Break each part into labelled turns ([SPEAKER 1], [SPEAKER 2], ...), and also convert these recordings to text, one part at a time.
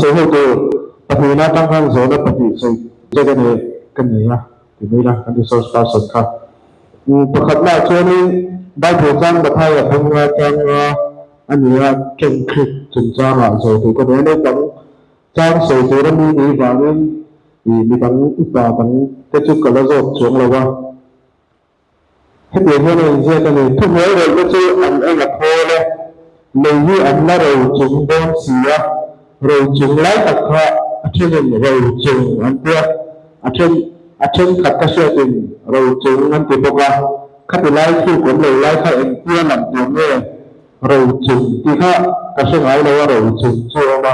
[SPEAKER 1] sawi ho tur pahnihna atang khan zawhna pahnih sawi zet a nei ka nei a ti mai ila kan resource person kha. Pakhatnaah chuanin Bible chang Mathaia bung atanga a ni a, Ṭengkhrip chungchangah zawh tur ka nei a, naupang chang sawi tur a mi nih vangin midang upa dang te chu ka la zawk chuang lo a. Hetiang hian a inziak a ni, Thuhnuai rawlhna chu an eng a thawl e, lei hi an la ro chung dawn si a, ro chung lai tak kha a thenin ro chung an ti a, a then a thenkhat ka hriatin ro chung an ti bawk a, khati lai thluk awm lo lai kha engtia lam tur nge ro chung tih kha ka hre ngai lo a, ro chung chu a awm a,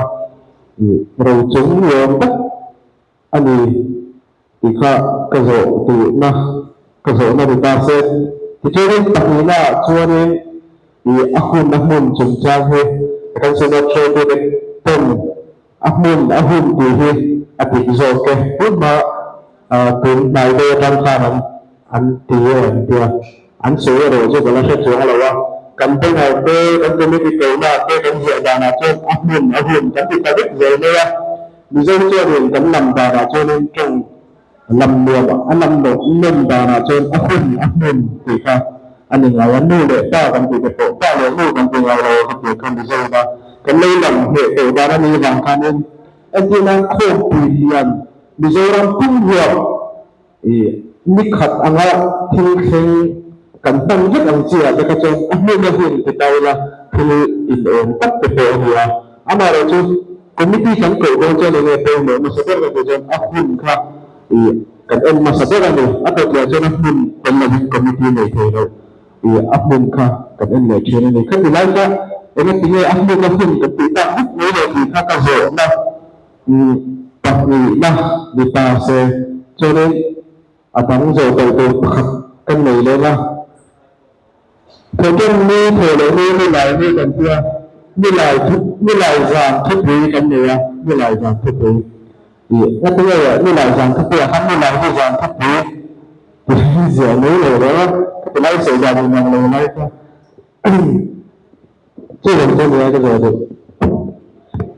[SPEAKER 1] ro chung ni awm tak A ni tih kha ka zawh duhna ka zawhna ni ta se. Tichuanin pahnihnaah chuanin ih a hun a hmun chungchang hi kan synod hruaitute pawn a hmun a hun tih hi a dik zawk e. Tunhma tun hnai deuh atang khan an an ti e an tia. An sawi erawh chu ka la hre chuang lo a. Kan banner te, kan committee kohna te kan ziah danah chuan a hmun a hun kan ti ta vek zel mai a. Mizo chuanin kan lam danah chuanin tawng lam nuam a lam loh nawm danah chuan a hun a hmun tih kha a ni ngai a, nu leh pa kan tih te pawh pa leh nu kan ti ngai lo ka tih kha Mizo ina kan lo lam hneh tawh dan a nih vang khanin entirna khawmpui lian Mizoram pum huap ih nikhat anga thil thleng kan hman vek ang chi ah te kha chuan a hmun a hun ti ta ila thil inawm tak te pawh a ni a, amaherawhchu Committee kan koh dawn chuan enge pawimawh hmasa ber ka tih chuan a hun kha ih kan en hmasa ber a ni. A tawtliah chuan a hmun tel lovin committee nei thei loh ih a hmun kha kan en leh thin a ni. Khati lai kha enge tinge a hmun a hun kan tih tak vek mai lo tih kha ka zawhna pahnihna ni ta se chuanin a dang zawh tawh tur pakhat kan nei lem a. Thawhṭan ni, thawh loh ni, ni lai ni kan tia, ni lai thu, ni lai zan thupui kan nei a, ni lai zan thupui. Ih, ngati nge ni lai zan thupui ah khan ni lai ni zan thupui tih hi ziah mai lo reng a, ka ti lai sawi dan inang lo lai kha. Chu lam chu nia ka zawh duh.